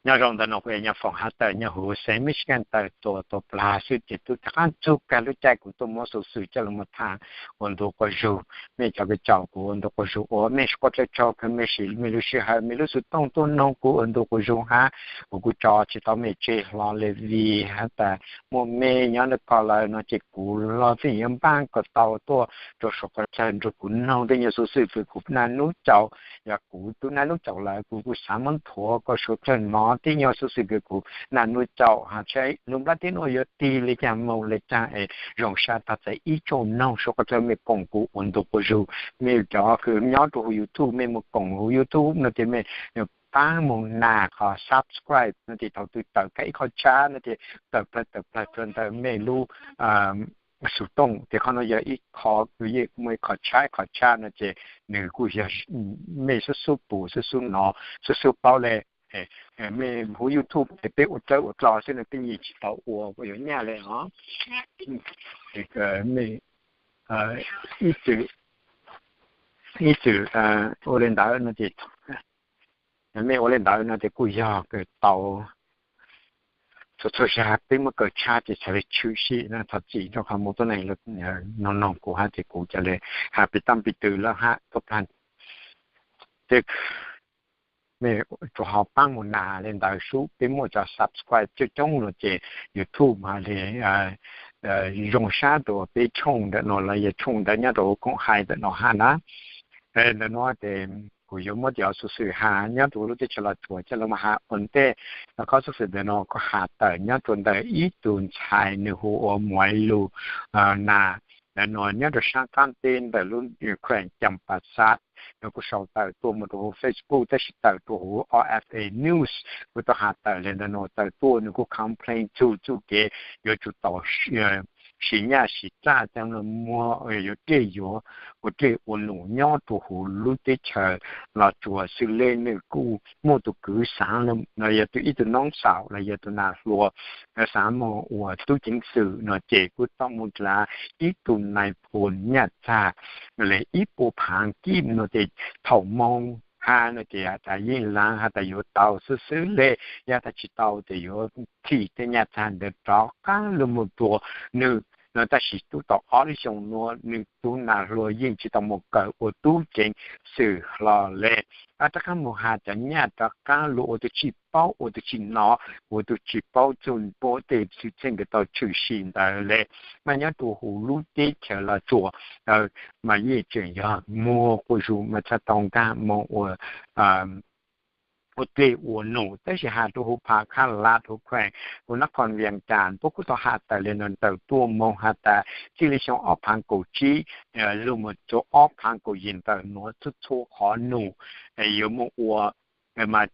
Nyob zoo ntawm no kuv yog Nyob Foom Hav tawm nyob huv xeev Michigan tawm tuaj tuaj plag xwb ces tub rov qab txug kag lub caij kuv tuaj muab xov xwm coj los tham ua ntu quas zug. Mej cov kws caum kuv ua ntu quas zug ua mej sub quas dlawg tsaug kawg mej sim mej lub sij hawm mej lub xov tooj tuaj noog kuv ua ntu quas zug hab. Kuv kuj tso tsis tau mej tseg hlo le vim has tas muaj mej nyob ntawm ko lawm no ces kuv los txij yuav npaaj kom tau tuaj rua suav quas dlawg nrug kuv noog tej nyuas xov xwm kws kuv naj nub caum. Yog kuv tub naj nub caum lawm kuv kuj xaav muab nthuav kom suav dlawg nov tej nyuas xov xwm kws kuv naj nub caum has tshab lug nplaj teb nuav yuav tig le caag moog le caag es zoo sab tag txais ib tsoom noog suav quas dlawg mej koom kuv ua ntu quas zug. Mej cov kws nyob rua huv YouTube mej moog koom huv YouTube no ces mej paab moog nas qhov subscribe no ces thaus twg tawm kag ib qho tshab no ces tawm plawg tawm plawg rua ntawm mej lub xov tooj ces qhov no yog ib qho kws yeej muaj ib qho tshab ib qho tshab no ces nws kuj yog mej xub xub pum xub xub nov xub xub paub le. Mej huv YouTube ces peb ua dlawb ua dlo xwb no peb yeej tsis tau ua yuav nyaj le os. Mej ib txwm ib txwm ua le ntawd no ces mej ua le ntawd no ces kuj yog kws tau txhua txhua zag peb muab kaw tshab ces txhad le tshwm sim no thov txim rua qhov muaj tuab neeg noog noog kuv hab ces kuv ca le has pis taab pis tw lawm hab tuaj plag. Ces mej tsuas ho paab mus nas le ntawd sub peb muaj cov subscribe coob coob no ces YouTube has le zoo sab rua peb tshooj ntawm no los yog tshooj ntawd nyob rua koom hais ntawm no hab na. Ntawm no ces kuv yuav muab cov xov xwm has nyob rua lub teb chaws Los Tsuas coj los has ua ntej. Qhov xov xwm ntawm no kuj has tawm nyob rua ntawm ib tug ntxhais nws hu ua Muaiv Lug Nas. Ntawm no nyob rua saab qaab teb ntawm lub Ukraine Campasat. Nws kuj sau tawm tuaj mus rua huv Facebook tab sis tawm rua huv O F A News kuj tau has tawm le ntawm no tawm tuaj nws kuj complain txug txuj kev yuav tsum tau siv nyaj siv txag coj los muag yuav dlej yuav ua dlej ua num nyob rua huv lub teb chaws Los Tsuas xws le nws kuj muaj tug kwv xaav los yog tug ib tug noob xaum los yog tug nas hluas xaav moog ua tub ceev xwm no ces kuj tau moog dlaav ib tug nais phoo nyaj txag le ib puas phaav kib no ces thaum moog has no ces has tas yeej laav has tas yuav tau xwb xwb le, yog tas tsis tau ces yuav thim tej nyaj txag ntawd rov qaab lug moog rua nws no. Tab sis tub tau ob lub xyoo nuav nws tug nas hluas yeej tsis tau moog kawm ua tub ceev xwm hlo le. Rov qaab moog has cov nyaj rov qaab lug ua tug tsis paub ua tug tsis nov ua tug tsis paub txug puab tej xwm txheej kws tau tshwm sim ntawd le. Mas nyob rua huv lub teb chaws Los Tsuas mas yeej tseem yog muag quas zug mas txhad tau nkaag moog ua ua dlej ua num. Tab sis has rua huv Phaj Khab Laj, huv Ukraine, huv Nab Khoos Vias Cas puab kuj tau has tawm le nuav ntawm tuaj moog has tas txij le xyoo ob phaav kaum tsib lug moog rua ob phaav kaum yim ntawm nuav txhua txhua qhov num yuav moog ua mas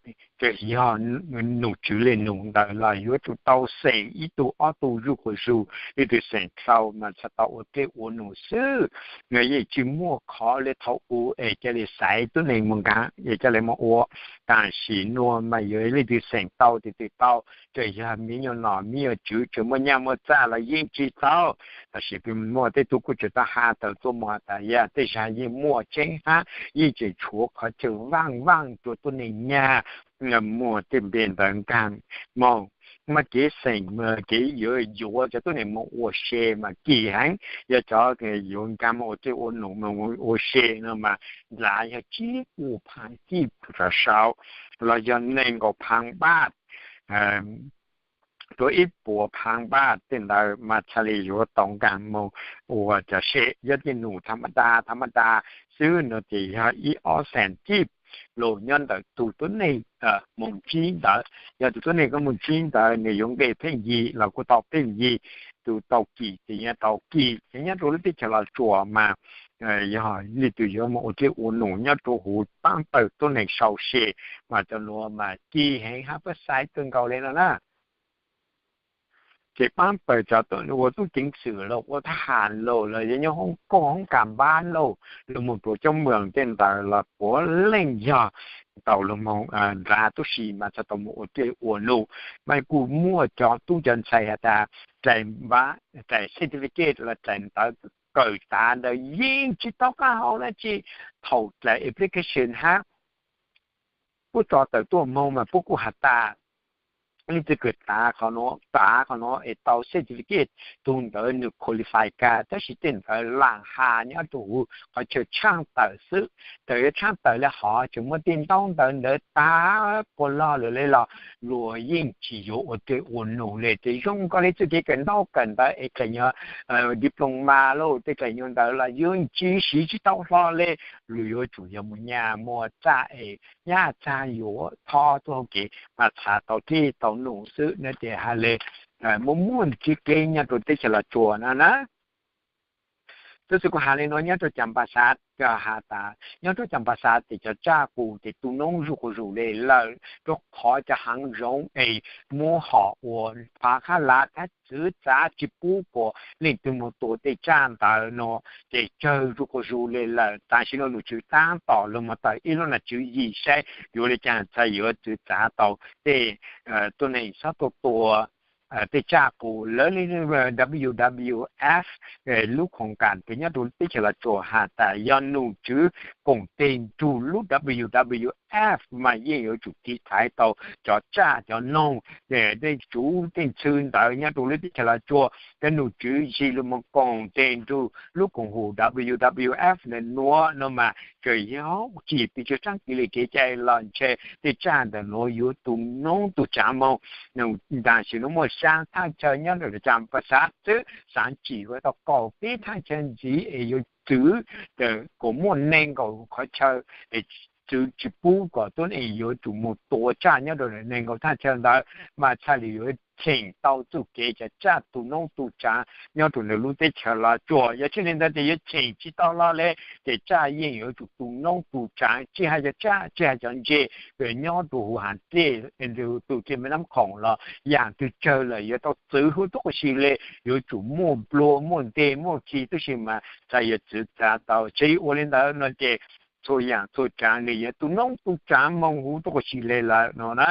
yog num tswv le num ntawd los yuav tsum tau xeem ib tug ob tug zuj quas zug, ib tug xeem dlhau mas txhad tau ua dlej ua num xwb. Yeej tsis muaj qhov le thaum u es ca le xaiv tuab neeg moog nkaag es ca le moog ua. Tam sim nuav mas yuav leej twg xeem tau tes twg tau, tsuas yog miv nyuas nom miv nyuas tswv tsuas muaj nyaj muaj txag los yeej tsis tau. Tab sis kuj muaj tej tug kuj tseem tau has tawm tuaj moog has tas yog tej zag yeej muaj tseeb hab yeej tseem tshuav qhov chaw vaaj vaaj rua tuab neeg nyag. Muaj tej npe ntawd nkaag moog, mas kev xeem kev yuav yuav cov tuab neeg moog ua se mas kim heev. Yog cov yuav nkaag moog ua dlej ua num moog ua se no mas nplav yog tsib puas phaav kib rua sau los yog nees nkaum phaav npaj rua ib puas phaav npaj tej ntawd mas txhad le yuav tau nkaag moog ua cov se. Yog tej num tham ma da tham ma da xwb no ces yog ib ob xees kib lug nyob ntawm tug tuab neeg moog tsib ntawd. Yog tug tuab neeg koj moog tsib ntawd nws yuav nqe pheej yig los kuj tau pheej yig, tug tau kim ces yuav tau kim. Ces nyob rua lub teb chaws Los Tsuas mas yog leej twg yuav moog ua dlej ua num nyob rua huv paab pawg tuab neeg sau se mas cov nuav mas kim heev hab puab xaiv kawg nkaus le no na. Ces paab pawg cov ua tub ceev xwm los ua thab has los los yog nyob hoob koj hoob kas npab los lug moog rua coob muag tej ntawd los puav leej yog tau lug moog nrag tub si mas txhad tau moog ua dlej ua num. Mas kuj muaj cov tub cov ntxhais has tas rais npab rais certificate los rais ntawv kawm tas ntawd yeej tsis tau qab hau dlaab tsi. Thaum rais application hab puab tso tawm tuaj moog mas puab kuj has tas Leej twg kws tav qhov nuav, tav qhov nuav es tau certificate, tug ntawd nwg qualify kag, tab sis tej ntawd lam has nyob rua huv qhov chaw tshaaj tawm xwb. Txawm yuav tshaaj tawm le hov, tseem muaj tej ntaub ntawv ntawd tav puas log lawm le los luag yeej tsi yuav ua twg ua num le. Ces zoo nkaus le txuj kev kawm ntaub kawm ntawv es kawm nyuag diploma lauj, tej kawm nyuag ntawd los yuav tsi siv tsi tau hlo le. Luag yuav tsum yog muaj nyaj muaj txag es nyaj txag yuav thov tuaj hauv kev mas txhad tau dlej tau num xwb no. Ces has le muaj muaj tsi kev nyob rua teb chaws Los Tsuas no na. Tab sis kuv has le nuav, nyob rua Caas Pas Xav, has tas nyob rua Caas Pas Xav tes cov tsaj qus tes tu noob zuj quas zus le lawm, rua qhov cov haav zoov es muab hom uas phav qhab lav thab txwv txav tsi pub kuas leej twg moog tua tej tsaj ntawd no. Ces tsawg zuj quas zus le lawm. Tam sim no nom tswv taab tom lug moog tawm ib lub nom tswv yim saib yuav le caag txhaj yuav txwv txav tau tej tuab neeg xob tuaj tua tej tsaj qus. Lawv le WWF lub khoom kam kws nyob rua teb chaws Los Tsuas has tas yog nom tswv koom teg nrug lub WWF mas yeej yuav tsum tiv thaiv tau cov tsaj cov noog, tej tsuv tej ntxhw ntawd nyob rua lub teb chaws Los Tsuas. Cov nom tswv yim lug moog koom teg nrug lub koom haum WWF ntawm nuav no mas txawm yog tsi pes tsawg tsaab kis le kev cai los ntshe tej tsaj ntawm nuav yuav tu noob tu tsaav moog. Tam sim nuav muaj sab thaaj chaw nyob rua Caas Pas Xav xwb, xaav tsim ua tau kaum peb thaaj chaw ntxiv es yuav txwv kuas muaj neeg nkaum qhov chaw, txwv tsi pub kuas tuab neeg yuav tsum moog tua tsaj nyob rua neeg nkaum thaaj chaw ntawd mas txhaj le yuav cheem tau txuj kev cov tsaj tu noob tu tsaav nyob rua ntawm lub teb chaws Los Tsuas. Yog tsi le ntawd tes yuav cheem tsi tau lug le, ces tsaj yeej yuav tsum tu noob tu tsaav, tsi has cov tsaj, tsi has cov ntses nyob rua huv haav dlej, tu dlej me nab khoom los yaam twg tsawg lawm yuav tau txwv huv tuab si le. Yuav tsum muaj nplua muaj nteg muaj khi tuab si mas txhaj yuav txwv txav tau. Tsi ua le ntawd no ces txhua yaam txhua tsaav nwg yuav tu noob tu tsaav moog huv tuab si le lawm no na.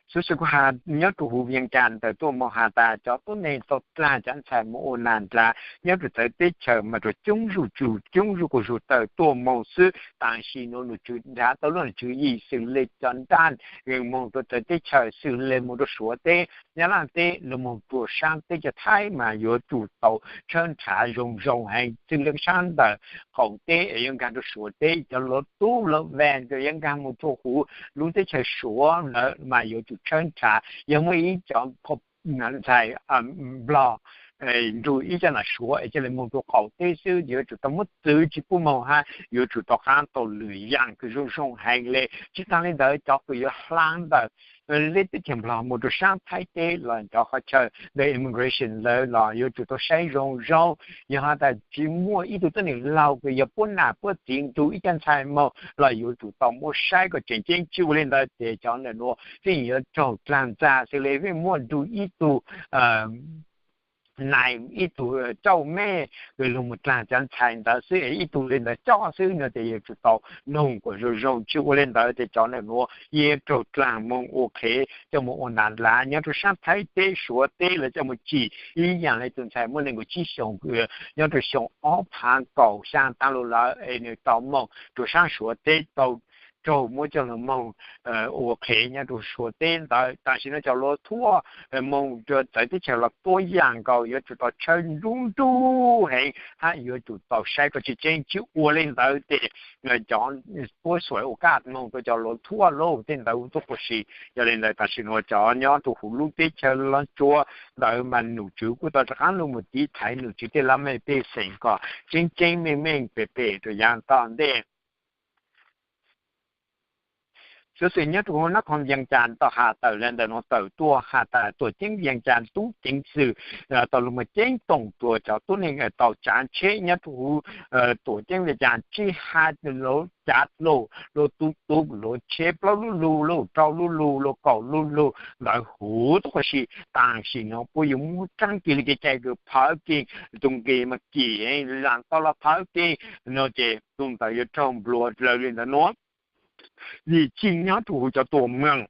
Xov xwm kuv has nyob rua huv Vias Cas ntawm tuaj moog has tas cov tuab neeg tau dlaag cov ntxhais moog ua nas dlav nyob rua txawv teb chaws mas rua coob zuj zus, coob zuj quas zus tawm tuaj moog xwb. Tam sim nuav nom tswv nrhav tau lub nom tswv yim xws le cov nraj moog rua txawv teb chaws, xws le moog rua Suav teb, Nyab Laj teb, lug moog rua saab teb chaws Thaib mas yuav tsum tau tshawb nrhav zoo zoo heev. Xws le saab ntawm qaum teb yuav nkaag rua Suav teb, cov luav tub luav vees yuav nkaag moog rua huv lub teb chaws Suav ntawd mas yuav tsum tshawb nrhav. Yog muaj ib cov ntxhais Nplog nrug ib cov nam Suav es ca le moog rua qaum teb xwb yuav tsum tau muab txwv tsi pub moog hab yuav tsum tau qaab tau lwm yaam kws zoo zoo heev le. Tsi taag le ntawd cov kws yuav hlaa ntawm lub teb chaws Nplog moog rua saab Thaib teb los cov qhov chaw ntawm immigration lawv los yuav tsum tau saib zoo zoo. Yog has tas tsi muaj ib tug tuab neeg laug kws yog puab nam puab txiv nrug ib cov ntxhais moog los yuav tsum tau muab saib kom tseem ceeb. Tsi ua le ntawd tes cov ntawm nuav yeej yuav raug dlaag ntxa xws le yeej muaj nrug ib tug nai ib tug cauj mej kws lug moog dlaag cov ntxhais ntawd xwb, ib tug le ntawd coj xwb no tes yuav tsum tau noog kom zoo zoo. Tsi ua le ntawd tes cov ntawm nuav yeej raug dlaag moog ua qhev coj moog ua nas dlav nyob rua saab Thaib teb, Suav teb. Lawv coj moog tsim ib yaam le tug ntxhais muaj neeg nkaum tsib xyoos nyob rua xyoo ob phav kaum xyaa taag lug lawm es nwg tau moog rua saab Suav teb, tau raug muab coj lug moog ua qhev nyob rua Suav teb ntawd. Tam sim nuav cov luav thuaj moog rua txawv teb chaws los tuab yaam nkaus, yuav tsum tau tshawb nruab nrug heev hab yuav tsum tau saib kom tseem ceeb. Tsi ua le ntawd tes cov puab xuav ua kaj moog rua cov luav thuaj lub teb ntawd huv tuab si. Yog le ntawd tam sim nuav cov nyob rua huv lub teb chaws Los Tsuas ntawd mas nom tswv kuj tau rov qaab lug moog tiv thaiv nom tswv tej laj mej pej xeem kom tseem ceeb meej meej pem pem rua yav tom ntej. Xov xwm nyob rua huv nab khoom Vias Cas tau has tawm le ntawm nuav tawm tuaj has tas tuam ceeb Vias Cas tub ceev xwm tau lug moog ceeb toom rua cov tuab neeg tau tsaav tsheb nyob rua huv tuam ceeb Vias Cas tsib hab luav cav dlug, luav tub tub, luav tsheb plaub lub lug, luav rau lub lug, luav kaum lub lug ntawd huv tuab si. Tam sim nuav puab yuav muab tsaab kis le kev cai kws phawv keeg, tug nqis mas kim heev, laam tau los phawv keeg no ces tug ntawd yuav raug nplua dlawg le ntawd nuav. Vim tsi nyob rua huv cov tuam moog,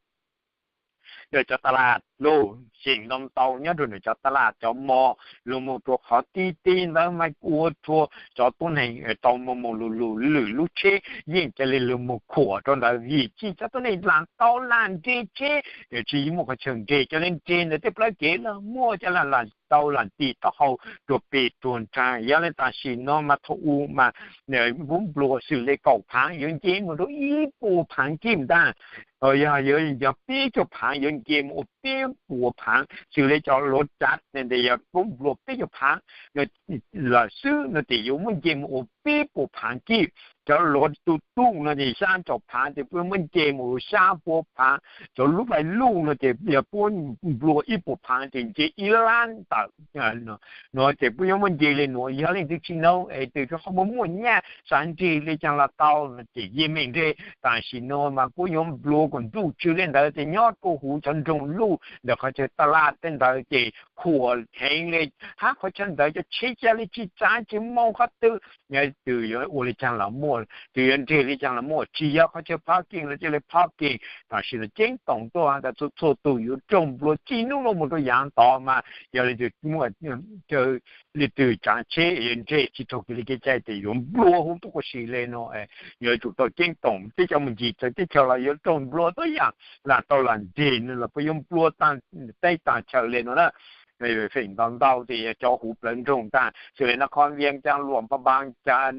cov ta la lug seem ntau ntau nyob rua nwg cov taj laj cov mos, lug moog rua qhov tib tib ntawd mas ua rua cov tuab neeg tau moog moog lug lug lwm lub tsheb yeej ca le lug moog khuam rua ntawd vim tsi cov tuab neeg lam tau lam nres tsheb, tsi muaj qhov chaw nres, ca le nres ntawd tej plawv kev lug muaj ca le lam tau lam tig taub hau rua peg rua nraag. Yog le tam sim no mas thaum u mas puab nplua xws le kaum phaav yuav nce moog rua ib puas phaav kib ntag. Yog, yog peb caug phaav yuav nce moog ua peb puas phaav, xws le cov luav tsav tes yog puab nplua peb caug phaav lawm xwb no tes yuav muab nce moog ua peb puas phaav kib. Cov luav tu tuj no tes xyaa caum phaav tes puab muab nce moog ua xyaa puas phaav. Cov lub npaim luj no tes yog puab nplua ib puas phaav tes nce ib lab ntawm no tes puab yuav muab nce le nuav. Yog leej twg tsi noog es tws rua qhov muaj muaj nyaj xav nres le caag los tau no ces yeej meej nres. Tam sim no mas puab yuav nplua kuas ntuj tswv le ntawd tes nyob rua huv cov nroog luj ntawm qhov chaw taj laj tej ntawd ces khuam heev le, hab qhov chaw ntawd cov tsheb ca le tsi txav tsi moog qhov twg, tws yuav ua le caag los muaj, tws yuav nres le caag los muaj, tsi yog qhov chaw parking los ca le parking. Tam sim no ceeb toom tuaj tas txhua txhua tug yuav raug nplua txij nub nuav moog rua yaav tod mas yog le tws muaj le tws tsaav tsheb yuav nres tsi raug kev le kev cai tes yuav nplua huv tuab qua si le no. Yuav tsum tau ceeb toom teb cov moog ncig txawv teb chaws los yuav raug nplua tuab yaam, lam tau lam nres no los puab yuav nplua taag teb taag chaw le no na. Feem ntau ntau tes yog cov huv plawv nroog taag xws le Nab Khob Vias Cas, Luam Pha Npaas Cas,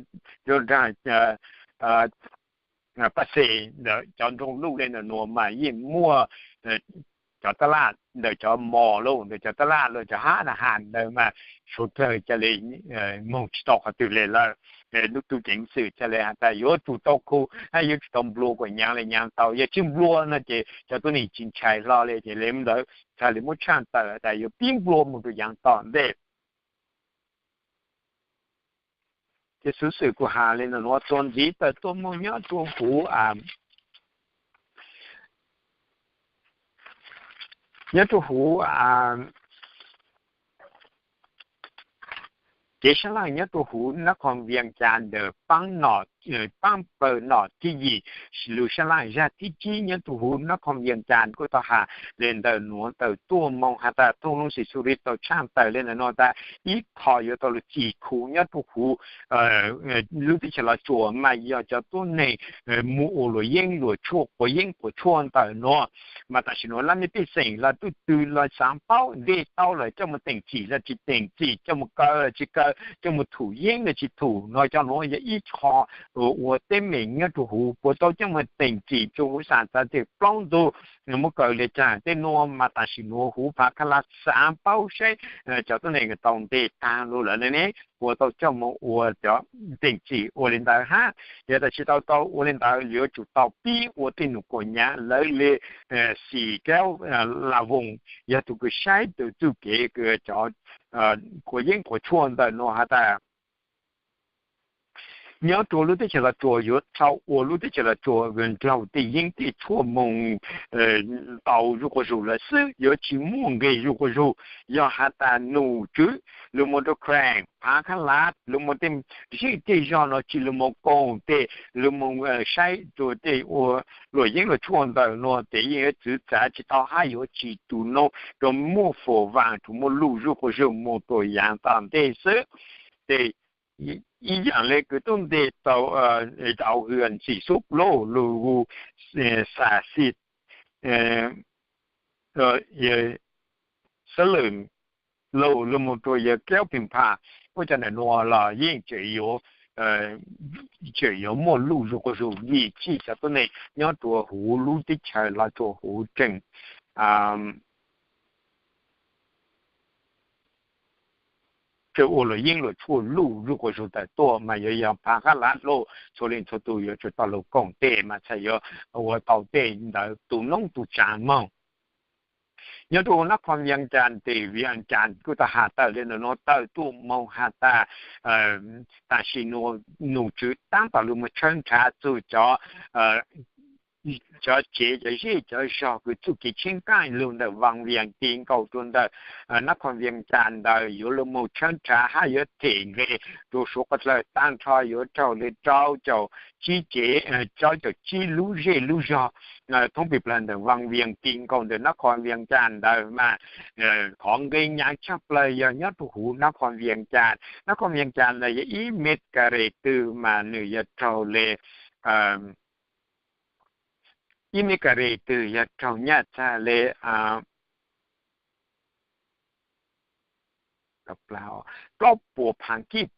Nraag Paj Xes ntawm cov nroog luj le ntawm nuav mas yeej muaj cov taj laj ntawm cov mos lauj, ntawm cov taj laj los cov hab na has ntawd mas suav dlawg ca le moog tsi tau qhov twg le lawm. Lub tub ceev xwm ca le has tas yuav tsum tau khu hab yuav tsum tau nplua kuas nyaav le nyaav tau, yog tsi nplua no ces cov tuab neeg tsi ntshai hlo le ces le ntawd txhad le muab tshaaj tawm tas yuav pib nplua moog rua yaav tom ntej. Ces xuv xwm kuv has le nuav txuas ntxiv tawm tuaj moog nyob rua huv, nyob rua huv kev sab laj nyob rua huv Nab Khoos Vias Cas ntawm paab pawg nom thib yim lug sab laj zag thib tsib nyob rua huv Nab Khoos Vias Cas kuj tau has le ntawm nuav tawm tuaj moog has tas Thoob Lub Xim Xu Ris tau tshaaj tawm le ntawm nuav tas ib qho yuav tau lug txi khu nyob rua huv lub teb chaws Los Tsuas mas yog cov tuab neeg muaj ua luam yeeb luam tshuaj, quav yeeb quav tshuaj ntawm nuav. Mas tam sim nuav lab mej pej xeem los tub twg los xaav paub nteg tau lawm coj moog teem txim los tsi teem txim, coj moog kaw los tsi kaw, coj moog thum yeeb los tsi thum no, cov nuav yog ib qho ua teeb meem nyob rua huv puas tau coj moog teem txim rua huv xam txav tej plaub ntug muab kaw le caag tej nuav. Mas tam sim nuav huv Phav Kha Lav xaav paub saib cov tuab neeg tau nteg taag lug lawm ne puas tau coj moog ua cov teem txim ua le ntawd hab. Yog tas tsi tau tau ua le ntawd yuav tsum tau pib ua tej num kuam nyaav lawv le Xim Kaub La Voos yog tug kws saib tug txuj kev cov quav yeeb quav tshuaj ntawm nuav has tas nyob rua lub teb chaws Los Tsuas yuav tau ua lub teb chaws Los Tsuas nrug tej yeeb tej tshuaj moog tau zuj quas zug lawm xwb, yuav tsi muaj nqeg zuj quas zug. Yog has tas num tswv lug moog rua Khees, Phav Kha Lav lug moog tej zej tej zog no tsi lug moog koom tej lug moog saib rua tej ua luam yeeb luam tshuaj ntawm nuav tes yeej yuav txwv txav tsi tau hab yuav tsi tu noob rua muaj fam vaam rua muaj luj zuj quas zug moog rua yaav tom ntej xwb. Tes ib yaam le kws tuab nteg tau Dau Hwm Xim Xub Lauj lug hu Xam Xim Xab Lwm Lauj lug moog rua yawg Kaub Pim Phaj, puab cov ntawm nuav los yeej tseem yuav muaj luj zuj quas zug vim tsi cov tuab neeg nyob rua huv lub teb chaws Los Tsuas huv tseem tseem ua luam yeeb luam tshuaj luj zuj quas zug tawm tuaj mas yuav yog Phav Kha Lav Lauj txhua leej txhua tug yuav tsum tau lug koom tej mas txhad yuav ua tau tej ntawd tu noob tu tsaav moog. Nyob rua Nab Khoos Vias Cas tes Vias Cas kuj tau has tawm le ntawm nuav tawm tuaj moog has tas tam sim nuav num tswv taab tom lug moog tshawb nrhav txug cov cov tsev cov zej cov zog kws txuj kev tsheeb kaaj lug ntawm Vaas Vias ti nkaus rua ntawm Nab Khoos Vias Cas ntawd yuav lug moog tshawb nrhav hab yuav them nqe rua suav qhov dlawg taag nrho yuav raug le rau caum tsib tsev, rau caum tsib lub zej lub zog thoob pes plawg ntawm Vaj Vias ti nkaus ntawm nab qhov Vias Cas ntawd mas qhov nqe nyav tshaj plawg yog nyob rua huv nab qhov Vias Cas. Nab qhov Vias Cas ntawd yog ib mev kas res twg mas nws yog raug le, ib mev kas res twg yog raug nyaj txag le plaub puas phav kib,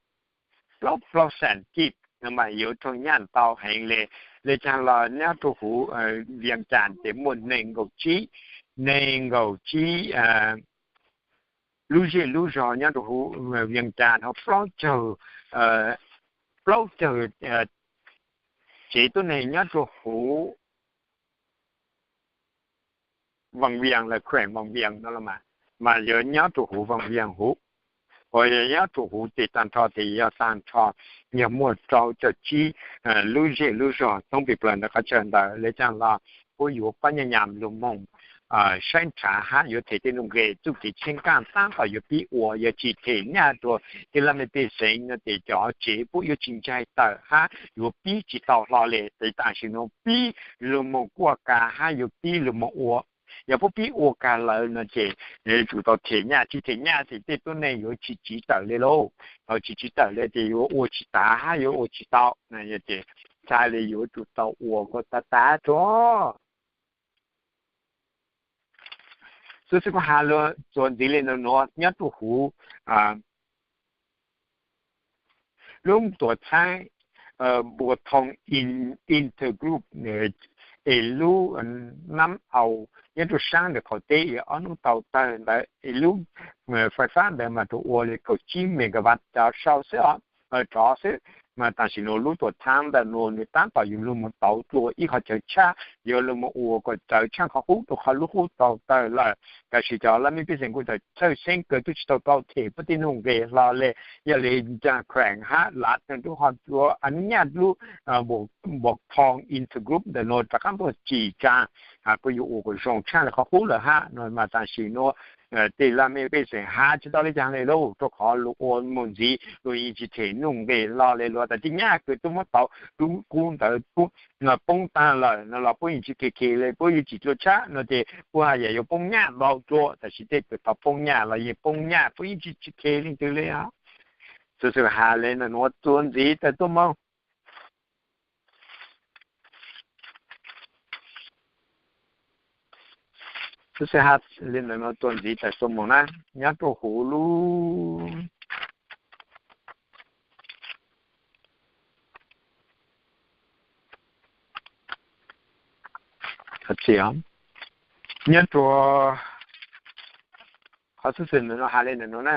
plaub plaub xees kib no mas yuav raug nyaj ntau heev le. Le caag los nyob rua huv Vias Cas ces muaj neeg nkaum tsib, neeg nkaum tsib lub zej lub zog nyob rua huv Vias Cas ho plaub caug, plaub caug tsev tuab neeg nyob rua huv Vaj Vias lawm, khueem Vaj Vias no los mas, mas yog nyob rua huv Vaj Vias huv, uas yog nyob rua huv ces tag nrho ces yog tag nrho, yog muaj rau caum tsib lub zej lub zog thoob pes plawg ntawm qhov chaw ntawd. Le caag los puab yuav pab nyaj nyam lug moog saib nrhav hab yuav them tej nuj nqes txuj kev tsheej kaaj taab tom yuav pib ua, yog tsi them nyaj rua tej laj mej pej xeem no ces cov tsev puab yuav tsi ntsaig tawm hab yuav pib tsi tau hlo le. Ces tam sim nuav pib lug moog kuaj kag hab yuav pib lug moog ua. Yog puab pib ua kag lawm no ces yuav tsum tau them nyaj, tsi them nyaj ces tej tuab neeg yuav tsi tsiv tawm le lauj. Tau tsi tsiv tawm le ces yuav ua tsi tav hab yuav ua tsi tau. Ces txhaj le yuav tsum tau ua kom tav tav rua. Xwb xwb kuv has lug txuas ntxiv le nuav, nyob rua huv lub tuam txhab Npuas Thoo Intergroup es lub nab au nyob rua saab ntawm qaum teb, ob nub tau tawg ntawd es lub fais fab ntawd mas rua ua le kaum tsib megawatt cov sau xwb os, rov xwb. Mas tam sim nuav lub tuam txhab ntawm nuav nws taab tom yuav lug moog tauv dlua ib qhov chaw tshab, yuav lug moog ua kom tsawv tshaaj qhov qub rua qhov lub qub tau tawg lawm. Tab sis cov laj mej pej xeem kuj txawj xeeb kawg tub tsi tau tau them puab tej nuj nqes hlo le. Yog le nraag khueem hab lav tawg rua qhov ua nyaj lub Npuas Thoo Intergroup ntawm nuav rov qaab tuaj tsim tsaa, puab yuav ua kom zoo tshaaj le qhov qub lawm hab no mas tam sim nuav tej laj mej pej xeem has tsi tau le caag le lauj, rua qhov lug ua moog ntxiv lug yeej tsi them nuj nqes hlo le, lug tas tej nyaj kws tub muab tauv lub qub ntawd poob taag lawm no los puab yeej tsi khe khe le, puab yuav tsim dlua tshab no ces puab haj yam yuav poob nyaj ntau dlua, tab sis tej kws tau poob nyaj los yeej poob nyaj, puab yeej tsi khe leej twg le. Xwb xwb has le nuav txuas ntxiv tawm tuaj moog. Xwb xwb has le nuav txuas ntxiv tawm tuaj moog na, nyob rua huv lub nyob rua qhov xwb xwb nuav has le nuav na,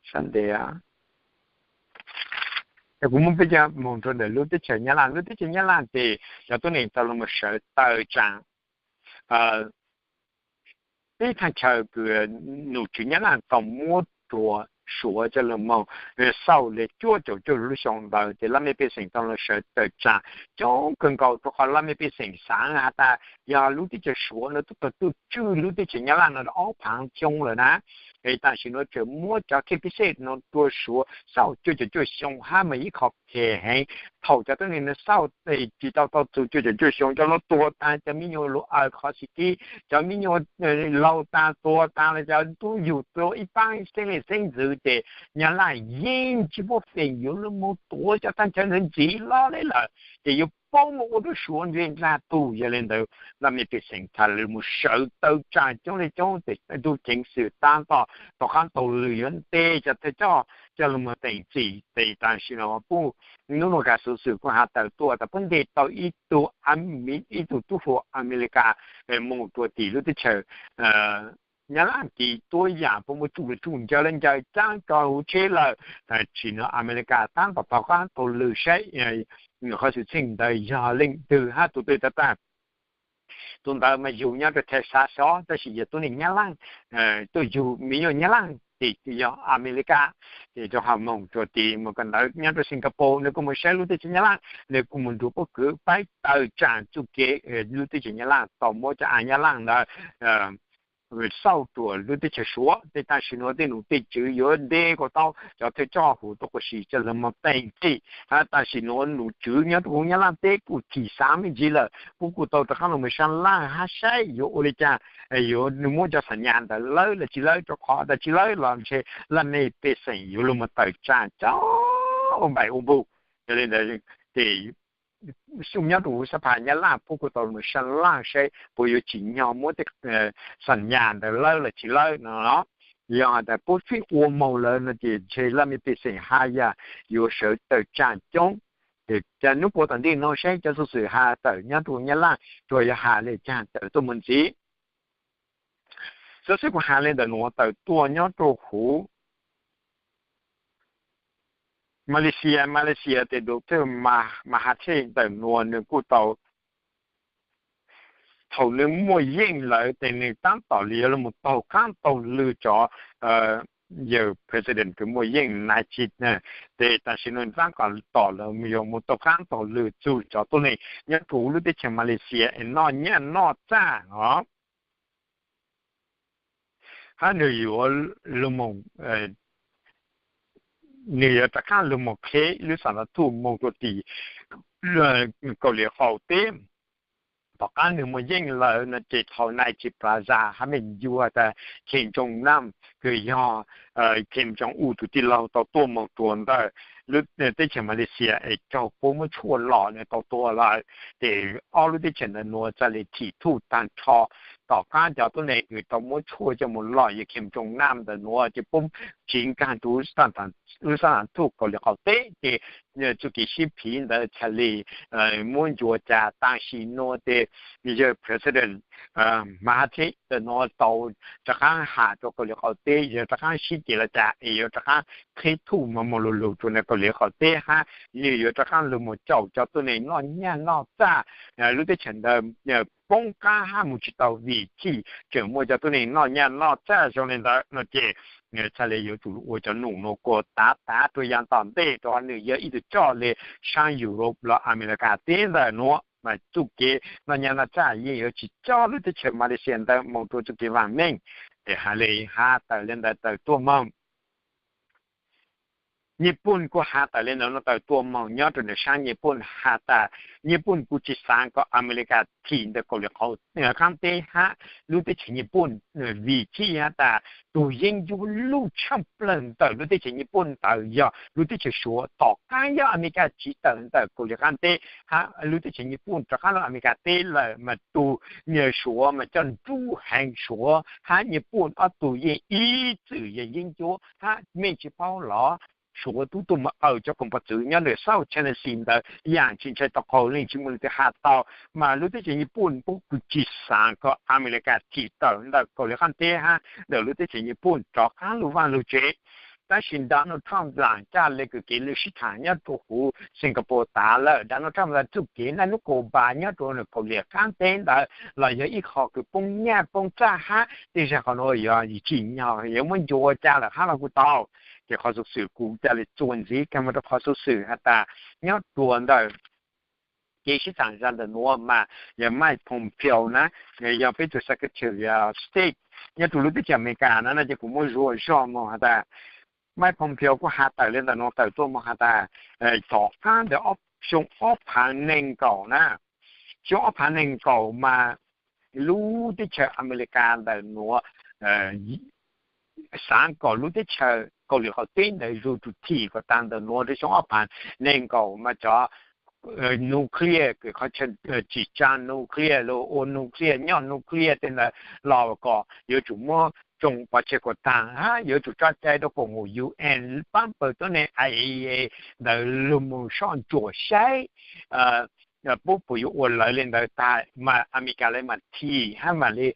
sab ntev es kuv muab peb cov moog rua ntawm lub teb chaws Nyab Laj. Lub teb chaws Nyab Laj ces cov tuab neeg tau lug moog sawv tawm tsaam peb thaj chaw kws nom tswv Nyab Laj tau muab rua Suav coj lug moog xauj le cuaj caum cuaj lub xyoo ntawd ces laj mej pej xeem tau lug sawv tawm tsaam coob kawg nkaus rua qhov laj mej pej xeem xaav has tas yog lub teb chaws Suav nuav tub tug tuaj tswj lub teb chaws Nyab Laj nuav ob phaav xyoo lawm na. Es tam sim nuav tseem muab cov khej pib xej nuav rua Suav xauj cuaj caum cuaj xyoo hab mas ib qho phem heev. Thaum cov tuab neeg nuav xauj tsis tau tau txug cuaj caum cuaj xyoo, cov lug tuag taag, cov miv nyuas lug aws qhov xim kib, cov miv nyuas laug taag tuag taag los cov tub yug tuag ib paab xeeb leej xeeb ntxwv ces Nyab Laj yeej tsis muaj feem yuav lug moog tuav cov thaj chaw ntawd ntxiv hlo le lawm, ces yuav poob moog ua rua Suav ntseg nraag tug. Yog le ntawd laj mej pej xeem txhad le moog sawv tawm tsaam coob le coob ces tub ceev xwm taab tom rov qaab taug lw yuav ntes cov thawj coj coj lug moog teem txim. Ces tam sim nuav puj, nub nuav kav xuv xwm kuj has tawm tuaj tas puab ntes tau ib tug, ib tug tub hluas Amelikas moog rua tim lub teb chaws Nyab Laj tid tuab yaam puab muaj tsuj lug tsuj ncaws le ncaws caab rua huv tsheb lawm. Tam sim nuav Amelikas taab tom taug qaab taug lw saib qhov xwm txheej ntawd yog leej twg hab tus twg tag tag. Tus ntawd mas yug nyob rua Texas xwb, tab sis yog tuab neeg Nyab Laj, tuaj yug miv nyuas Nyab Laj ces yog Amelikas. Ces rua qhov moog rua tim moog kawm ntawv nyob rua Singapore, nws kuj moog saib lub teb chaws Nyab Laj, nws kuj moog nrug pob kws paib tawm tsaam txuj kev lub teb chaws Nyab Laj tau muab cov av Nyab Laj ntawd xauj rua lub teb chaws Suav. Tej tam sim nuav tej nom tej tswv yuav nte kom tau cov thawj coj huv tuaj quas si coj lug moog teem txim. Hab tam sim nuav nom tswv nyob rua huv Nyab Laj teb kuj thim xaav me ntsis lawm, puab kuj tau rov qaab lug moog sab laj hab saib yuav ua le caag, yuav muab cov xam nyas ntawd lawb los tsis lawb, rua qhov tas tsis lawb los ntshe laj mej pej xeem yuav lug moog tawm tsaam coob ua npaim ua npug. Yog le ntawd, ces nyob rua huv sab pham Nyab Laj puab kuj tau lug moog sab laj saib puab yuav tsim nyog muab tej xam nyas ntawd lawb los tsis lawb no. Yog has tas puab fib ua moog lawm no ces ntshe laj mej pej xeem haj yam yuav sawv tawm tsaam coob. Ces hnub puag tom ntej no saib cov xov xwm has tawm nyob rua Nyab Laj tsuas yog has le caag tawm tuaj moog ntxiv. Xov xwm kuv has le ntawm nuav tawm tuaj nyob rua huv Malaysia, Malaysia tes doctor Mahathir ntawm nuav nwg kuj tau, thaum nwg muaj yeej lawm tes nwg taab tom le yuav lug moog taug qaab taug lw cov yawg president kws muaj yeej Najib na. Tes tam sim nuav taab tom le yuav moog taug qaab taug lw txug cov tuab neeg nyob rua lub teb chaws Malaysia es noj nyaj noj txag os. Hab nwg yuav lug moog, nwg yuav rov qaab lug moog qheb lub xam nas thuj moog rua tim Kaus Lim Qaum Teb. Tom qaab nwg muaj yeej lawm no ces thaum Najib Razak hab mej ncuag tas Kim Jong Nam kws yog Kim Jong Un tug tij laug tau tuaj moog rua ntawm lub teb chaws Malaysia es raug puab muab tshuaj lom nwg tau tuag lawm. Ces ob lub teb chaws ntawm nuav txawm le thim thuj taag nrho. Tom qaab cov tuab neeg kws tau muab tshuaj coj moog lom yawg Kim Jong Nam ntawm nuav ces puab tsiv nkaag rua lub xam nas thuj Kaus Lim Qaum Teb ces txuj kev sib phiv ntawd txhaj le muab ncua cas. Tam sim nuav tes yawg president Mahathir ntawm nuav tau rov qaab has rua Kaus Lim Qaum Teb yog rov qaab sib ces los cas es yuav rov qaab qheb thuj moog moog lug lug rua ntawm Kaus Lim Qaum Teb hab nwg yuav rov qaab lug moog caum cov tuab neeg noj nyaj noj txag lub teb chaws ntawd poob qaab hab moog tsis tau vim txhij tseem muaj cov tuab neeg noj nyaj noj txag zoo le ntawd no ces txhaj le yuav tsum ua cov num nuav kuas tav tav rua yav tom ntej rua nwg yog ib tug coj le saab Europe los America teb ntawm nuav mas txuj kev noj nyaj noj txag yeej yuav tsis coj lub teb chaws Malaysia ntawd moog rua txuj kev vaam meej. Ces has le has tawm le ntawd tawm tuaj moog. Nyij Pooj kuj has tawm le ntawd no tawm tuaj moog nyob rua ntawm saab Nyij Pooj has tas Nyij Pooj kuj tsis xaav kom America thim ntawm Kaus Lim Qaum Teb hab lub teb chaws Nyij Pooj vim txhij has tas tug yeeb ncuab luj tshaaj plawg ntawm lub teb chaws Nyij Pooj ntawd yog lub teb chaws Suav. Tom qaab yog America tsiv tawm ntawm Kaus Lim Qaab Teb hab lub teb chaws Nyij Pooj rov qaab lug America teb lawm mas tug Suav mas coj nrub heev, Suav hab Nyij Pooj ob tug yeej ib txwm yog yeeb ncuab hab mej tsis paub los Suav tub tuaj moog awm cov koom pov txwv nyob ntawm South China Sea ntawd yaam tsis ntshai tau qaug leej tsis muaj leej twg has tau. Mas lub teb chaws Nyij Pooj puab kuj tsis xaav kom America thim tawm ntawm Kaus Lim Qaab Teb hab ntawm lub teb chaws Nyij Pooj rov qaab lug vaaj lug tsev. Tab sis Donald Trump laam caj le kws kev lwj sib thaam nyob rua huv Singapore tav lawm. Donald Trump tas txuj kev naj nub kaus npas nyob rua Kaus Lim Qaab Teb ntawd los yog ib qho kws poob nyaj poob txag hab tej zag qhov nuav yog tsim nyog yuav muab ncua ua cas lawm hab los kuj tau. Ces qhov xuv xwm kuv ca le txuas ntxiv kag moog rua qhov xuv xwm has tas nyob rua ntawm kev sib thaam zag ntawm nuav mas yog Mike Pompeo na, yog peb tug Secretary of State nyob rua lub teb chaws America na no ces kuv muab zuaj zog moog has tas Mike Pompeo kuj has tawm le ntawm nuav tawm tuaj moog has tas tom qaab ntawm xyoo ob phaav neeg nkaum na, xyoo ob phaav neeg nkaum mas lub teb chaws America ntawm nuav xaav kom lub teb chaws Kaus Lim Qaum Teb ntawd zuj zus thim kom taag ntawm nuav rua xyoo ob phaav neeg nkaum mas cov nuclear kws qhov chaw tsim tsaa nuclear los ua nuclear nyoj nuclear tej ntawd los kom yuav tsum muab tsoo pov tseg kom taag hab yuav tsum tso cai rua koom haum U N paab pawg tuab neeg I A E A ntawd lug moog soj ntsuam saib puab puas yuav ua lawv le ntawd tag mas America lawv mam thim hab mam le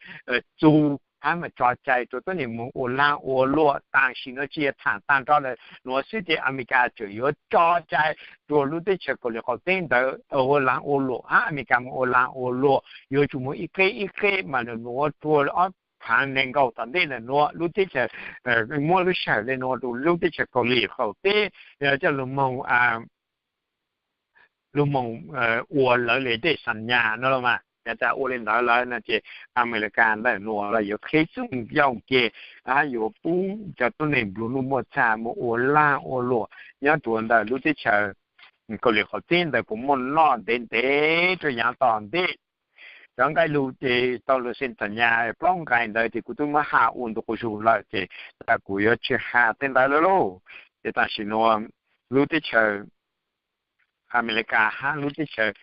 txug hab mam tso cai rua tuab neeg moog ua laag ua luam. Tam sim nuav tsi yog thaam taag nrho le nuav xwb ces America tseem yuav tso cai rua lub teb chaws Kaus Lim Qaum Teb ntawd ua laag ua luam hab America moog ua laag ua luam yuav tsum moog ib qeb ib qeb mas le nuav rua ob phaav neeg nkaum tom ntej le nuav lub teb chaws muab lub sij hawm le nuav rua lub teb chaws Kaus Lim Qaum Teb coj lug moog lug moog ua lawv le tej xam nyas no los mas. Yav tas ua li ntawd lawm no ces Amelikas ntawm nuav los yuav qhib txooj yooj ke, yuav pub cov tuab neeg nplua nuj muaj txag mus ua lag ua luam nyob rua ntawm lub teb chaws Kauslim Qaum Teb ntawd puas muaj noj ntev ntev rua yaav tom ntej. Cov nqe lug ces tau lug xeem txam nyas plaub nqe ntawd ces kuv tub muab has ua ntu quas zug lawm ces tas kuv yuav tsi has tej ntawd lawm lauj. Ces tam sim nuav lub teb chaws Amelikas hab lub teb chaws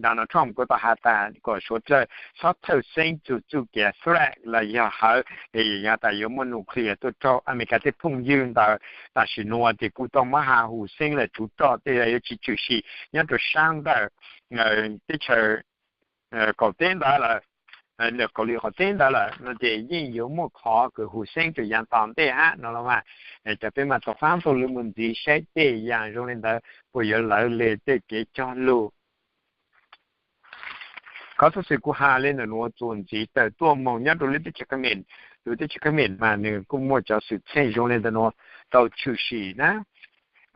Donald Trump kuj tau has tas kom Suav dlawg txhob thawj xeeb txug txuj kev threat los yog hawv, yog tas yuav muaj nuclear tuaj raug Amelikas tej phooj ywg ntawd. Tam sim nuav ces kuj tau muab has huv xeeb lawm, tsuv roj tej yuav tsi tshwm sim nyob rua saab ntawm teb chaws Kaum Teb ntawd lawm, Kauslim Qaum Teb ntawd lawm no ces yeej yuav muaj qhov kws huv xeeb rua yaav tom ntej hab no los mas. Cov peb mas tau qaab taug lug mus ntxiv saib tej yaam zoo li ntawd puas yuav lawv le tej kev cog lug. Qhov txhua xwm kuv has le ntawm nuav txuas ntxiv tawm tuaj moog nyob rua lub teb chaws Khaub Mem. Lub teb chaws Khaub Mem mas nwg kuj muaj cov xwm txheej zoo le ntawm nuav tau tshwm sim na.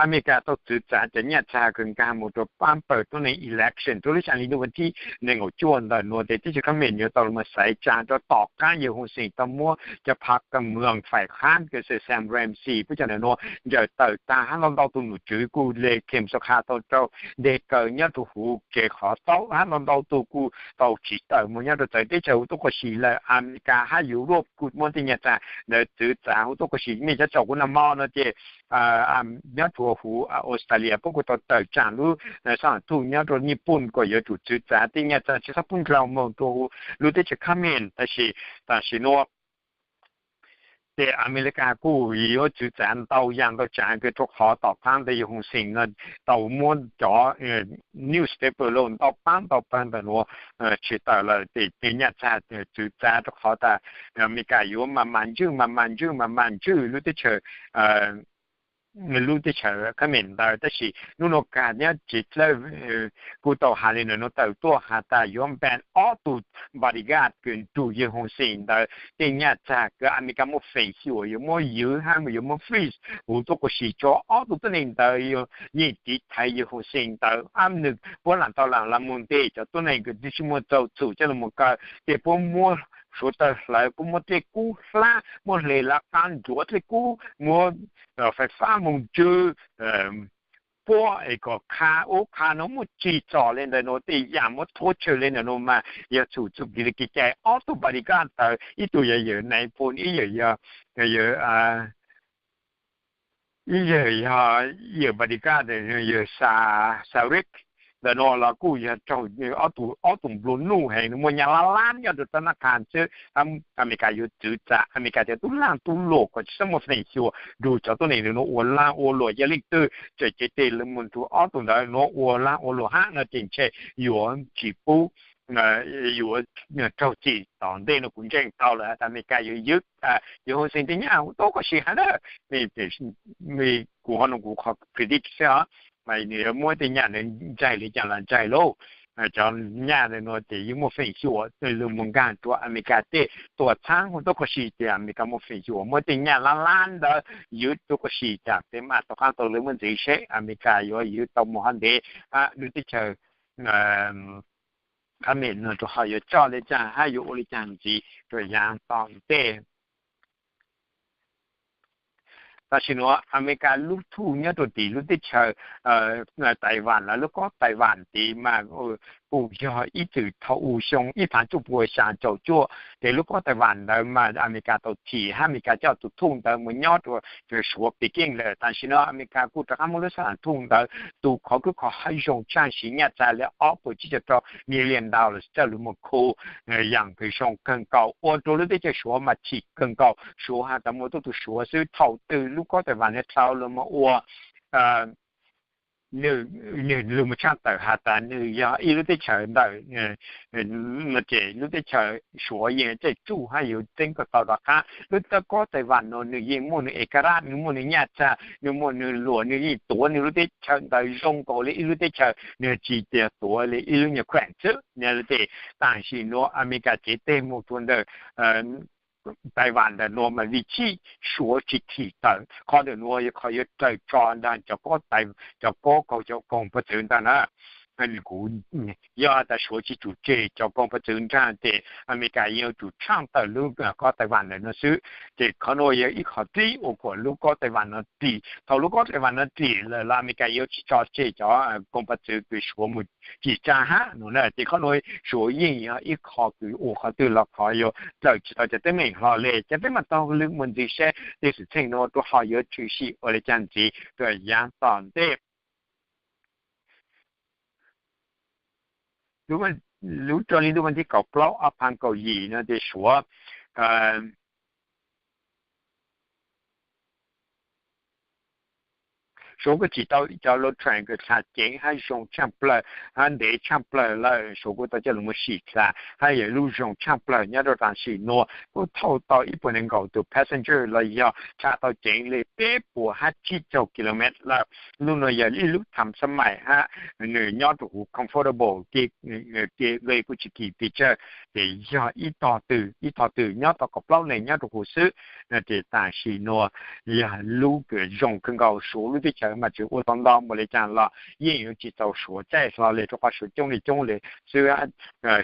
Amelikas tau txwv txav cov nyaj txag kws nkaag mus rua paab pawg tuab neeg election rua lub xyaa li ntuj vas thib neeg nkaum cuaj ntawm nuav tes teb chaws Khaub Mem yuav tau lug xaiv tsaa rua tom qaab yawg Hun Sen tau muab cov phav ka mwm faim qhab kws Sam Rainsy puab cov ntawm nuav ncaws tawm taag hab ntau ntau tug nom tswv kuj le kheem xo qha tau raug nteg kaw nyob rua huv kev qhov taub hab ntau ntau tug kuj tau tsiv tawm moog nyob rua txawv teb chaws huv tuab qua si lawm. Amelikas hab Europe kuj muab tej nyaj txag ntawd txwv txav huv tuab qua si. Mej cov tsaum kuv nag mo no ces nyob rua huv Australia puab kuj tau tawm tsaam lub xab thuj nyob rua Nyij Pooj kom yuav tsum txwv txav tej nyaj txag tsi xob pub ndlaug moog rua huv lub teb chaws Khaub Mem. Tab sis tam sim nuav ces Amelikas kuj yuav txwv txav ntau yaam ntau tsaav kws rua qhov tom qaab ntawd yawg Hun Sen no tau muab cov newspaper los ntau paab ntau pawg ntawm nuav tshwm tawm lawm tes tej nyaj txag txwv txav rua qhov tas Amelikas yuav mas mas ntswj mas mas ntswj mas mas ntswj lub teb chaws lub teb chaws Khaub Mem ntawd. Tab sis nub nua kag nyob tsev dlawb kuj tau has le ntawm nuav tawm tuaj has tas yuav npaj ob tug bodyguard kws nrug yawg Hun Sen ntawd tej nyaj txag kws Amelikas muaj feem xyuam yuav muab ywv hab yuav muab freeze huv tuab qua si rua ob tug tuab neeg ntawd yeej tiv thaiv yawg Hun Sen ntawd. Ab nwg puab laam tau laam lug mus nteg cov tuab neeg kws tsi muaj txaus txhum coj lug mus kaw, ces puab muab suav tawg hlawv, puab muab dlej kub hlab, muab hle lawv qab ntsuav dlej kub, muab fais fab moog ntswj puab es kom qha ub qha nuav, muaj tsi txom le ntawm nuav tej yaam muab thuab tsawg le ntawm nuav mas yog txhum txuj kev li kev cai. Ob tug bodyguard ntawd ib tug yog yawm Nais Phoo, ib yawm yog, ib yawm yog yawm bodyguard yawg Sa Rik ntawm nuav los kuj yog raug ob tug nplua nuj heev, muaj nyaj lab lab nyob rua tab nab qha xwb. Amelikas yuav txwv txav, Amelikas cov tub laag tub luam kom tsi xob muaj feem xyuam nrug cov tuab neeg ntawm nuav ua laag ua luam. Yog leej twg tseem cev tes lug mus nrug ob tug ntawd nuav ua laag ua luam hab no ces ntshe yuav tsi pub, yuav raug txim tom ntej no. Kuv ntseeg tau lawm tas Amelikas yuav ywv yawg Hun Sen tej nyaj huv tuab qua si hab na. Kuv ho nug kuv qhov predict xwb os, mas nws yuav muab tej nyaj ntawd ntsaig li cas los ntsaig lauj. Cov nyaj ntawd nuav ces yeej muaj feem xyuam lug mus nkaag rua Amelikas tej tuam txhaab huv tuab qua si, ces Amelikas muaj feem xyuam muab tej nyaj lab lab ntawd ywv tuab qua si. Cas peb mam rov qaab tau lug muab ntxiv seb Amelikas yuav ywv tau mus hov ntev, lub teb chaws Khaub Mem no rua ho yuav coj le caag hab yuav ua le caag ntxiv rua yaav tom ntej. Tam sim nuav Amelikas lub thuj nyob rua tim lub teb chaws Taiwan lawm, lub kob Taiwan tid mas kuj yog ib txwm thaum u xyoo ib phav cuaj puas xya caum cuaj, ces lub kob Taiwan ntawd mas Amelikas tau thim hab Amelikas coj tug thuj ntawd mus nyob rua Suav Peking lawm. Tam sim nuav Amelikas kuj rov qaab muab lub xab thuj ntawd tu qhov kwj qhov hab zoo tsaaj siv nyaj txag le ob puas tsib caug rau million dollars coj lug mus khu yaam kws zoo kawg nkaus ua rua lub teb chaws Suav mas thim kawg nkaus. Suav has tas muaj tuab tug Suav xwb. Thaum twg lub kob Taiwan dlhau lug mus ua nwg lug mus tshaaj tawm has tas nwg yog ib lub teb chaws ntawm no ces lub teb chaws Suav yeej caij tsuj hab yuav txeeb kawg tau rov qaab. Lub teb kob Taiwan no nwg yeej muaj nwg ekara, nwg muaj nwg nyaj txag, nwg muaj nwg luam, nwg yeej tuav nwg lub teb chaws ntawd zoo nkaus le ib lub teb chaws, nwg tsi tas tuav le ib lub nyuas kheem xwb. Tam sim nuav Amelikas cev teg mus rua ntawm Taiwan ntawm nuav mas vim chib Suav tsi thim tawm qhov ntawm nuav, qhov yuav raws tso ntag cov kob, cov kob kaug cov koog puab txwv ntag na. Kuv, yog tas Suav tsis tsum tseg cov koog pov txwv nrag ces Amelikas yuav tsum tshaj tawm lub kob Taiwan ntawm no xwb. Ces qhov no yog ib qho tib ua kom lub kob Taiwan no rim. Thaum lub kob Taiwan no rim lawm los Amelikas yuav tsis tso tseg cov koog pov txwv kws Suav mus cim tsa hab no na. Ces qhov no Suav yeej yog ib qho kws ua qhov twg los qhov yuav dlawm tsis tau cov teeb meem hlo le. Cov teeb meem taug lw mus ntxiv seb tej xwm txheej no rau ho yuav tshwm sim ua li cas ntxiv rau yav tom ntej. Lub rau li lub vas thib kaum plaub ob phav kaum yim no ces Suav Suav kuj tsim tau cov lub train kws txhaj ceev hab zoo tshaj plawg hab ntev tshaj plawg lawm, Suav kuj tau coj lug mus sim txhaj hab yog lub zoo tshaj plawg nyob rau tam sim nuav kuj thauj tau ib puas nees nkaum tus passenger los yog txhaj tau ceev le peb puas hab tsib caug kilomev lawm. Lub nuav yog ib lub tham xab mais hab nws nyob rau huv comfortable, kev kuj tsis kim pes tsawg, ces yog ib tog twg ib tog twg nyob tau kaum plaub leeg nyob rau huv xwb. Ces tam sim nuav yog lub kws zoo kawg nkaus, Suav lub teb chaws mas tseem ua tau ntau npaum li cas los yeej yuav tsis txaus Suav caij hlo le, rau qhov Suav coob li coob li xwb.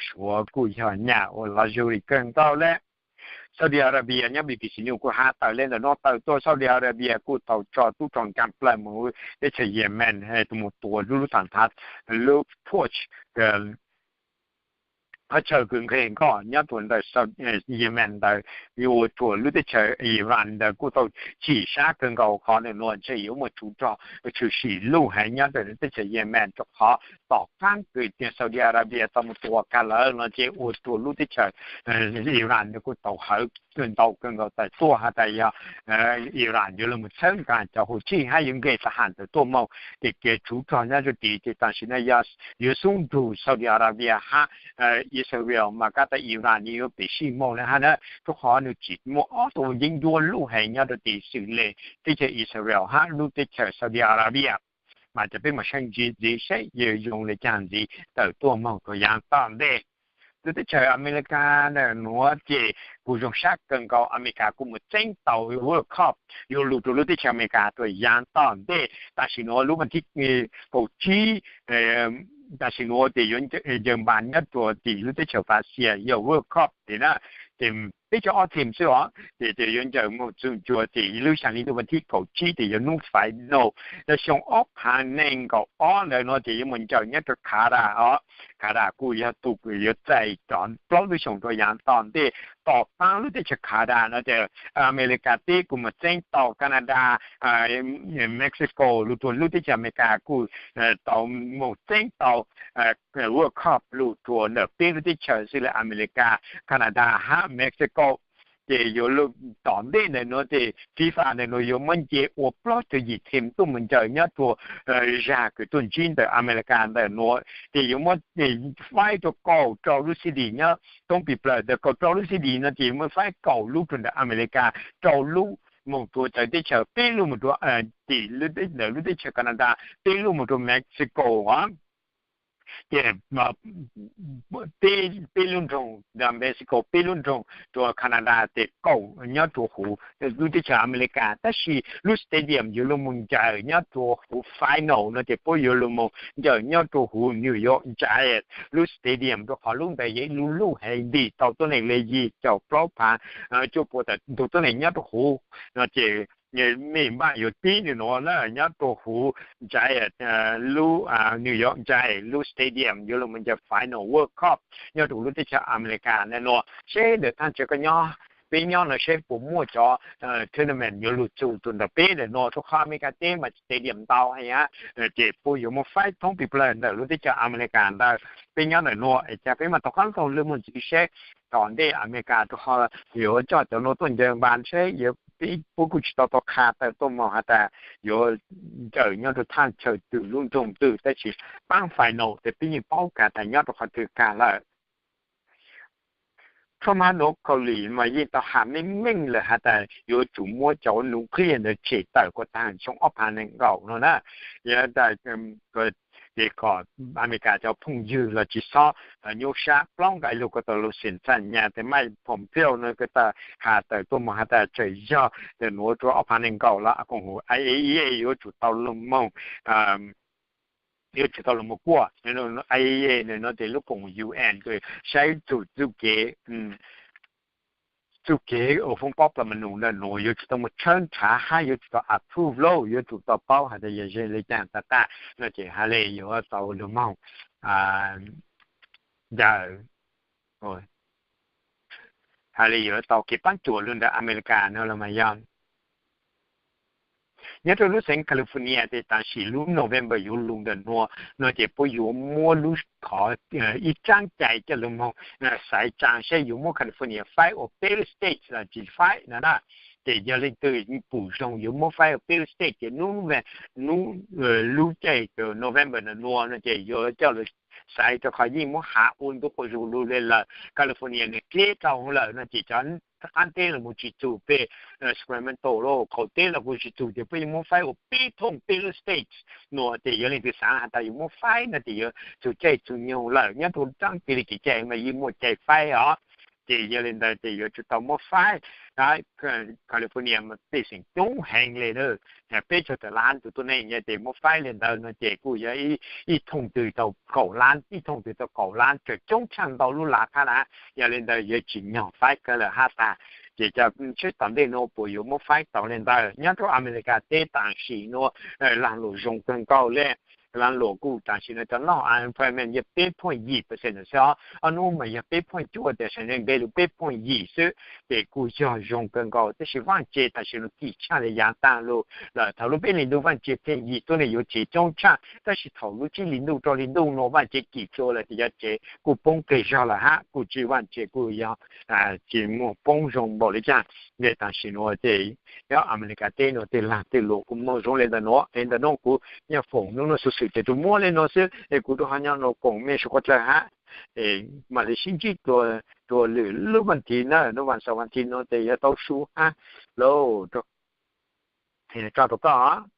Suav kuj yog nyam ua luxury kawg nkaus le. Saudi Arabia nyob B B C News kuj has tawm le ntawm no tawm tuaj, Saudi Arabia kuj tau tso tub rog nkaag plawg mus teb chaws Yemen tus mus tua lub lub tham thav lub porch, qhov chaw kws nqeg nkoj nyob rua ntawm Yemen ntawd, yuav ua rua lub teb chaws Iran ntawd kuj tau chim sab kawg nkaus qhov ntawm nuav ntshe yuav muaj tub rog tshwm sim luj heev nyob rau teb chaws Yemen rau qhov tom qaab kws Saudi Arabia tau mus tua kag lawm no ces ua rua lub teb chaws Iran ntawd kuj tau hawv ntau kawg nkaus tas tuaj has tas yog Iran yuav lug mus txhawb nqa cov Houthi hab yuav nqeg tau has tas tuaj moog ces kev tub rog nyob rua tid. Ces tam sim no yog yuav xub nrug Saudi Arabia hab Israel mas kab tas Iran yuav pib sib moog le hab na, rua qhov nws tsim muaj ob tug yeeb ncuab luj heev nyob rua tid xws le teb chaws Israel hab lub teb chaws Saudi Arabia. Mas cov peb mam saib ntxiv ntxiv seb yuav zoo le caag ntxiv tawm tuaj moog rua yav tom ntej. Lub teb chaws Amelikas ntawm nuav ces kuj zoo sab kawg nkaus, Amelikas kuj mus txeeb tau World Cup yuav lug rua lub teb chaws Amelikas rua yav tom ntej. Tam sim nuav lub vas thib kaum tsib, tam sim nuav ces yuav ncaws npas nyob rua tim lub teb chaws Russia yog World Cup tim na, ces peb caug ob team xwb os, ces yuav ncaws moog txug rua tim lub xyaa li lub vas thib kaum tsib ces yog hnub final. Yog xyoo ob phav nees nkaum ob ntawd nuav ces yuav mus ncaws nyob rua Qatar os. Qatar kuj yog tug kws yuav txais cov plaub lub xyoo rua yav tom ntej. Tom qaab lub teb chaws Qatar no ces Amelikas teb kuj mus txeeb tau Canada, Mexico, lug rua lub teb chaws Amelikas kuj tau mus txeeb tau World Cup lug rua ntawm peb lub teb chaws xws le Amelikas, Canada hab Mexico. Ces yuav lug tom ntej ntawm nuav ces FIFA ntawm nuav yuav muab nce ua plaub caug yim team tuaj mus ncaws nyob rua zag kws tuaj ntsib ntawm Amelikas ntawm nuav. Ces yuav muab faib rua kaum rau lub city nyob thoob pis plawg ntawm kaum rau lub city no ces yuav muab faib kaum lub rua ntawm Amelikas, rau lub moog rua txawv teb chaws, peb lub moog rua tim ntawm lub teb chaws Canada, peb lub moog rua Mexico os. Ces peb lub nroog rua Mexico, peb lub nroog rua Canada, ces kaum nyob rua huv lub teb chaws Amelikas. Tab sis lub stadium yuav lug moog ncaws nyob rua huv final no ces puab yuav lug moog ncaws nyob rua huv New York Giants lub stadium, rua qhov lub ntawd yog ib lub luj heev, ntim tau tuab neeg le yim caum plaub phav cuaj puas tawm ntug tuab neeg nyob rua huv no ces mej npaj yuav tib nws nuav na nyob rua huv Giants, lub New York Giants lub stadium yuav lug moog ncaws final World Cup nyob rua lub teb chaws Amelikas ntawm nuav. Seb ntawm thaaj chaw koj nyob, peb nyob no seb puas muaj cov tournament yuav lug txug rua ntawm peb ntawm nuav, rua qhov Amelikas teb mas stadium ntau heev, ces puab yuav muab faib thoob pis plawg ntawm lub teb chaws Amelikas ntawd. Peb nyob ntawm nuav es ca peb mam tau qaab taug lug moog ntxiv seb tom ntej Amelikas rua qhov yuav coj cov nuav tuaj ncaws npas seb, peb puab kuj tsis tau tau qha tawm tuaj moog has tas yuav ncaws nyob rua thaaj chaw twg lub nroog twg, tab sis paab final ces peb yeej paub kag tas nyob rua qhov twg kag lawm. Trump hab North Korea mas yeej tau has meej meej lawm has tas yuav tsum muab cov nuclear ntawd tshem tawm kuas taag xyoo ob phav nees nkaum no na. Yog tas ces kom Amelikas cov phooj ywg los tsis xob nyuaj sab, plaub nqe lug ko taw lug xim txaj nyas tes Mike Pompeo no ko taw has tawm tuaj moog has tas tseem yog tes nuav rua ob phav nees nkaum los koom huv IAEA yuav tsum tau lug moog yuav tsum tau los mus kuaj. Ib no tias lub koom U N saib txuj kev txuj kev uas foob pob plas mas nus ntawm nuav yuav tsum tau mus tshawb nrhav hab yuav tsum tau approve lauj, yuav tsum tau paub has tas yog ze le caag tag tag no ces has le yuav tau lug moog ncaws, has le yuav tau kev paab cuam lug ntawm Amelikas no los mas yog. Nyob rau lub xeev California ces tam sim lub November yuav lug ntawm nuav no ces puab yuav muab lub qhov ib tsaab cai coj lug moog xaiv tsaa saib yuav muab California faib ua peb lub state los tsis faib no na. Ces yog leej twg pum zoo yuav muab faib ua peb lub state ces nub, nub lub caij November no nuav no ces yuav coj lug xaiv rau qhov yeej muab has ua ntu quas zug lug le lawm. California nwg dleb rau lawm no ces cov qaab teb los mus tsis txug peg Sacramento los qaum teb los kuj tsis txug ces puab yeej muab faib ua peb thooj peb lub state no ces yog leej twg xaav has tas yuav muab faib no ces yuav txug caij txug nyoog lawm. Nyob rau tsaab kiag le kev cai mas yeej muaj cai faib os. Ces yog le ntawd ces yuav tsum tau muab faib. California mas pej xeem coob heev le na, peb caug tawm lab tug tuab neeg no ces muab faib le ntawd no ces kuj yog ib thooj twg tau kaum lab, ib thooj twg tau kaum lab, tseem coob tshaj ntau lub lav qab na. Yog le ntawd yuav tsis nyog faib kawg lawm hab tag. Ces cov tsheb tom ntej nuav puas yuav muab faib tau le ntawd? Nyob rau Amelikas teb tam sim nuav laag luam zoo kawg nkaus le. Laag luam kuj tam sim nuav cov noj unemployment yog peb point yim percent xwb os, ob nub mas yog peb point cuaj, tiam sis npe lug peb point yim xwb. Ces kuj yog zoo kawg nkaus tab sis vaaj tse tam sim nuav kim tshaj le yaav taag lug lawm. Thaum lub peb hlis ntuj vaaj tse pheej yim tuab neeg yuav tsev coob tshaj, tab sis thaum lub tsib hlis ntuj rau hli ntuj nuav vaaj tse kim dlua lawm ces yog tsev kuj poob qig zog lawm hab, kuj tsi vaaj tse kuj yog tsis muaj poob zoo npaum le caag. Yog tam sim nuav ces nyob Amelikas teb nuav tej laag tej luam kuj moog zoo le ntawm nuav. Es ntawm nuav kuv nyaj foom nub nuav xuv xwm ces tsuas muab le nuav xwb es kuv rua ho nyob nuav koom mej suav dlawg hab. Es mam li sib ntsib dlua lwm lub vaaj tid na, lub vaaj xaum vaaj tid nuav ces yuav tau su hab lauj. Tso rua koj.